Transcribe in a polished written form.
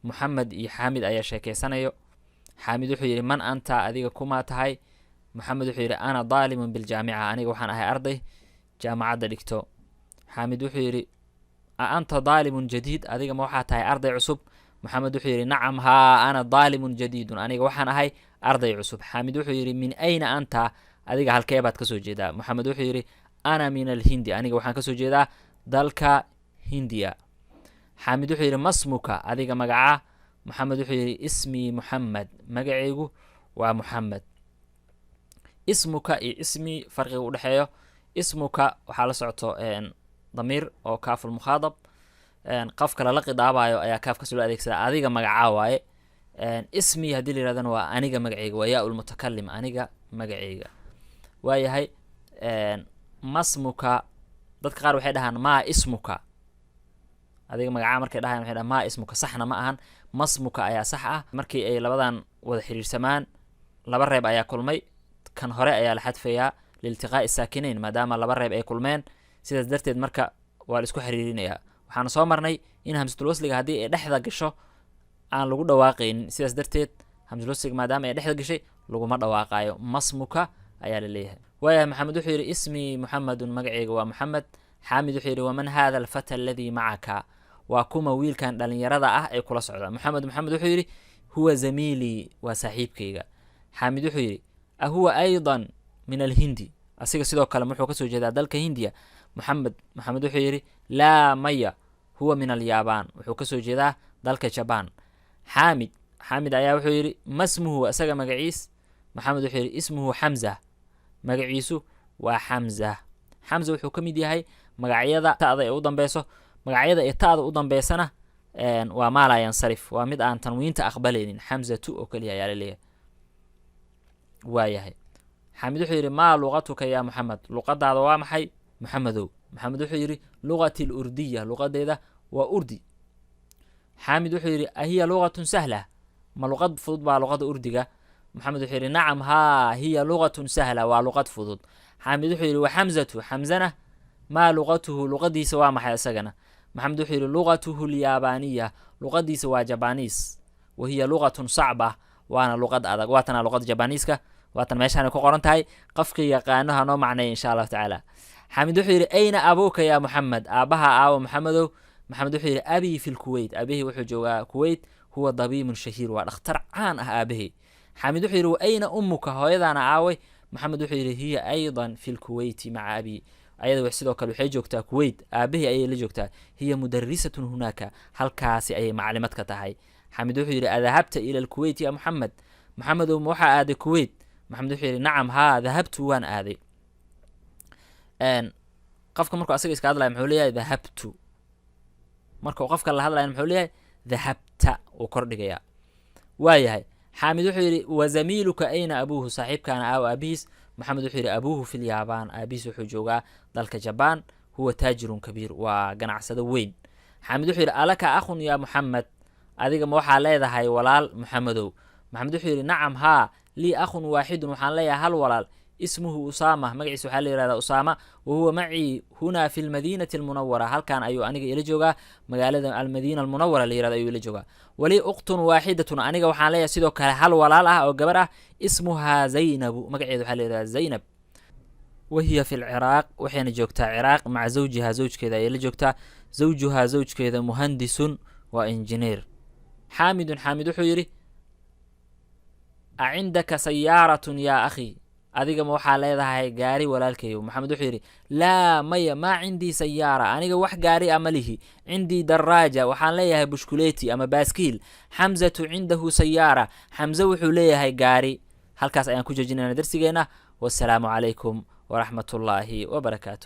Moxamed iyo Xaamid ayaa sheekeysanayo. Xaamid wuxuu yidhi: "Man anta?" Adiga kumaa tahay? Moxamed wuxuu yidhi: "Ana daalibun biljaamica." Aniga waxaan ahay arday jaamacadda dhigto. Xaamid wuxuu yidhi: "A anta daalibun jadiid?" Adiga ma waxaa tahay arday cusub? Moxamed wuxuu yidhi: "Nacam, haa, ana daalibun jadiidun." Aniga waxaan ahay arday cusub. Xaamid wuxuu yidhi: "Min ayna anta?" Adiga halkee baad kasoo jeedaa? Moxamed wuxuu yidhi: "Ana min alhindi." Aniga waxaan kasoo jeedaa dalka Hindiya. Xaamid wuxuu yidhi: "Masmuka?" Adiga magacaa? Moxamed wuxuu yidhi: "Ismii Muxamed." Magacaygu waa Muxamed. Ismuka iyo ismii farqiga udhexeeyo: ismuka waxaa la socoto damiir oo kaaful mukhaadab, qofka lala qidaabayo ayaa kaafkaas loo adeegsadaa. Adiga magacaa waaye. Ismi haddii la yirahdana waa aniga magacayga, waa yaa lmutakalim, aniga magacayga waayahay. Masmuka, dadka qaar waxay dhahaan "maa ismuka". Adiga magacaa markay dhahayan waxay dhahaan "maa ismuka". Saxna ma ahan, masmuka ayaa sax ah. Markii ay labadan wada xiriirsamaan, laba reeb ayaa kulmay, kan hore ayaa la xadfayaa liiltiqaa'i saakinayn. Maadaama laba reeb ay kulmeen, sidaas darteed marka waa la isku xiriirinayaa. Waxaana soo marnay in hamsatul wasliga haddii ay dhexda gasho aan lagu dhawaaqaynin. Sidaas darteed hamsatul wasliga maadaama ay dhexda gashay laguma dhawaaqaayo, masmuka ayaa la leeyahay. Waayahay, Maxamed wuxuu yidhi: "Ismii Muxamedun." Magaceyga waa Maxamed. Xaamid wuxuu yidhi: "Waman hada alfata aladii macaka?" Waa kuma wiilkan dhalinyarada ah ee kula socda, Maxamed? Maxamed wuxuu yidhi: "Huwa zamiilii." Waa saaxiibkayga. Xaamid wuxuu yidhi: "Ahuwa aydan min alhindi?" Asiga sidoo kale muxuu kasoo jeedaa dalka Hindiya? Maxamed wuxuu yidhi: "Laa, maya, huwa min alyaabaan." Wuxuu kasoo jeedaa dalka Jabaan. Xaamid ayaa wuxuu yidhi: "Masmuhu?" Isaga magaciis? Maxamed wuxuu yidhi: "Ismuhu Xamza." Magaciisu waa Xamza. Xamza wuxuu ka mid yahay magacyada ta'da ee u dambeyso. Magacyada ee ta'da u dambeysana waa maalaa yansarif, waa mid aan tanwiinta aqbalaynin. Xamzatu oo keliya ayaa laleeyahay. Waayahay, Xaamid wuxuu yidhi: "Maa luqatuka yaa Muxamed?" Luqadaada waa maxay, Muxamedow? Maxamed wuxuu yidhi: "Luqati lurdiya." Luqadeeda waa Urdi. Xaamid wuxuu yidhi: "Ahiya luqatun sahla?" Ma luqad fudud baa luqada Urdiga? Maxamed wuxuu yidhi: "Nacam, haa, hiya luqatun sahla." Waa luqad fudud. Xaamid wuxuu yidhi: "Waxamzatu?" Xamzana "maa luqatuhu?" Luqadiisa waa maxay isagana? Maxamed wuxuu yidhi: "Luqatuhu lyaabaniya." Luqadiisa waa Jabaniis. "Wa hiya luqatun sacba." Waana luqad adag. Waatana luqada Jabaniiska, waatan meeshaanay ku qoran tahay. Qofkii yaqaano hanoo macnay, insha Allahu tacaala. Xaamid wuxuu yidhi: "Ayna abuuka yaa Muxamed?" Aabbaha aawo, Maxamedow? Maxamed wuxuu yidhi: "Abii fi lkuweyt." Aabahii wuxuu joogaa Kuweyt. "Huwa dabiibun shahiir." Waa dhakhtar caan ah aabahii. Xaamid wuxuu yidhi: "Wa ayna ummuka?" Hooyadaana aaway? Maxamed wuxuu yidhi: "Hiya aydan fi lkuweyti maca abii." Ayada sidoo kale waxay joogtaa Kuweyt, aabahii ayay la joogtaa. "Hiya mudarisatun hunaaka." Halkaasi ayay macalimad ka tahay. Xaamid wuxuu yidhi: "Adahabta ila alkuweyt ya Muxamed?" Maxamedow, ma waxaa aaday Kuweyt? Maxamed wuxuu yidhi: "Nacam, haa, dahabtu." Waan aaday. Qofka markuu asaga iska hadlaya muxuu leeyahay? "Dahabtu." Markuu qofka la hadlaya muxuu leeyahay? "Dahabta" uu kordhigayaa. Waayahay, Xaamid wuxuu yidhi: "Wa zamiiluka, ayna abuuhu?" Saaxiibkaana aaw aabihiis? Maxamed wuxuu yidhi: "Abuuhu fi lyaabaan." Aabihiis wuxuu joogaa dalka Jabaan. "Huwa taajirun kabiir." Waa ganacsado weyn. Xaamid wuxuu yidhi: "Alaka akhun yaa Muxamed?" Adiga ma waxaa leedahay walaal, Muxamedow? Maxamed wuxuu yidhi: "Nacam, haa, lii akhun waaxidun." Waxaan leeyahay hal walaal. "Ismuhu Usaama." Magaciisa waxaa la yihahdaa Usaama. "Wa huwa macii hunaa fi lmadiinati almunawara." Halkan ayuu aniga ila joogaa, magaalada Almadiina Almunawara la yirahdo ayuu ila joogaa. "Walii uqtun waaxidatun." Aniga waxaan leeyahay sidoo kale hal walaal ah oo gabar ah. "Ismuhaa Zaynabu." Magaceeda waxaa la yihahdaa Zaynab. "Wahiya fi lciraaq." Waxayna joogtaa Ciraaq. "Maca zawjihaa." Zawjkeeda ayay la joogtaa. "Zawjuhaa," zawjkeeda, "muhandisun." Waa injineer. Xaamidun, Xaamid wuxuu yidhi: "Acindaka sayaaratun yaa akhi?" Adiga ma waxaa leedahay gaari, walaalkayo? Maxamed wuxuu yidhi: "Laa, maya, maa cindii sayaara." Aniga wax gaari a ma lihi. "Cindii daraaja." Waxaan leeyahay bushkuleeti ama baaskiil. "Xamzatu cindahu sayaara." Xamze wuxuu leeyahay gaari. Halkaas ayaan ku joojinayna darsigeenna. Wasalaamu calaykum waraxmatullaahi wabarakaatu.